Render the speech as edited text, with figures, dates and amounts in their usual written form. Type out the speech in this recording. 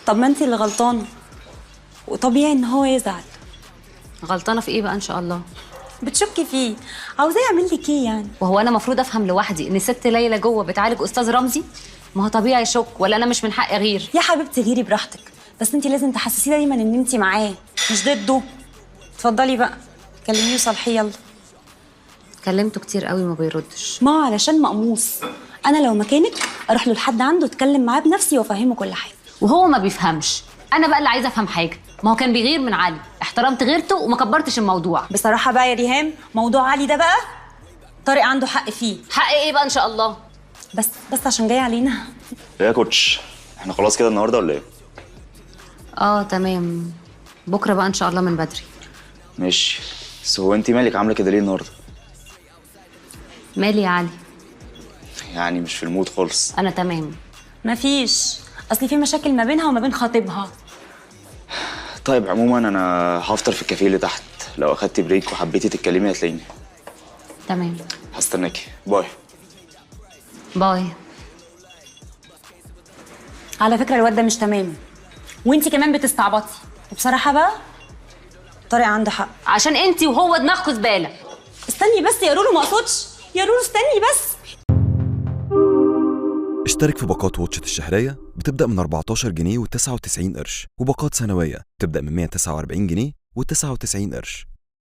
طب ما انت اللي غلطانة، وطبيعي ان هو يزعل. غلطانة في ايه بقى ان شاء الله؟ بتشكي فيه، عاوزاه يعمل لك ايه يعني؟ وهو انا المفروض افهم لوحدي ان ست ليلى جوه بتعالج استاذ رمزي؟ ما هو طبيعي يشك، ولا انا مش من حقي اغير؟ يا حبيبتي غيري براحتك، بس انت لازم تحسسيه دايما ان انت معاه مش ضده. اتفضلي بقى كلميه وصالحيه. يلا. كلمته كتير قوي ما بيردش. ما علشان مقموص. انا لو مكانك اروح له لحد عنده اتكلم معاه بنفسي وافهمه كل حاجة. وهو ما بيفهمش. انا بقى اللي عايزه افهم حاجة، ما هو كان بيغير من علي، احترمت غيرته وما كبرتش الموضوع. بصراحة بقى يا ريهام، موضوع علي ده بقى طارق عنده حق فيه. حق ايه بقى ان شاء الله؟ بس عشان جاي علينا. ايه يا كوتش، احنا خلاص كده النهارده ولا ايه؟ اه تمام، بكره بقى ان شاء الله من بدري. ماشي. بس هو انت مالك عامله كده ليه النهارده؟ مالي يا علي؟ يعني مش في ال mood خالص. انا تمام. مفيش، اصل في مشاكل ما بينها وما بين خطيبها. طيب عموما انا هفطر في الكافيه اللي تحت، لو اخدتي break وحبيتي تتكلمي هتلاقيني. تمام. هستناكي. bye. bye. على فكرة الواد ده مش تمام، وانتي كمان بتستعبطي. وبصراحة بقى طارق عنده حق. عشان انتي وهو دماغكوا زبالة. استني بس يا رولو، ما اقصدش يا رولو، استني بس. اشترك في باقات واتشت الشهرية بتبدأ من 14 جنيه و99 قرش، وباقات سنوية بتبدأ من 149 جنيه و99 قرش.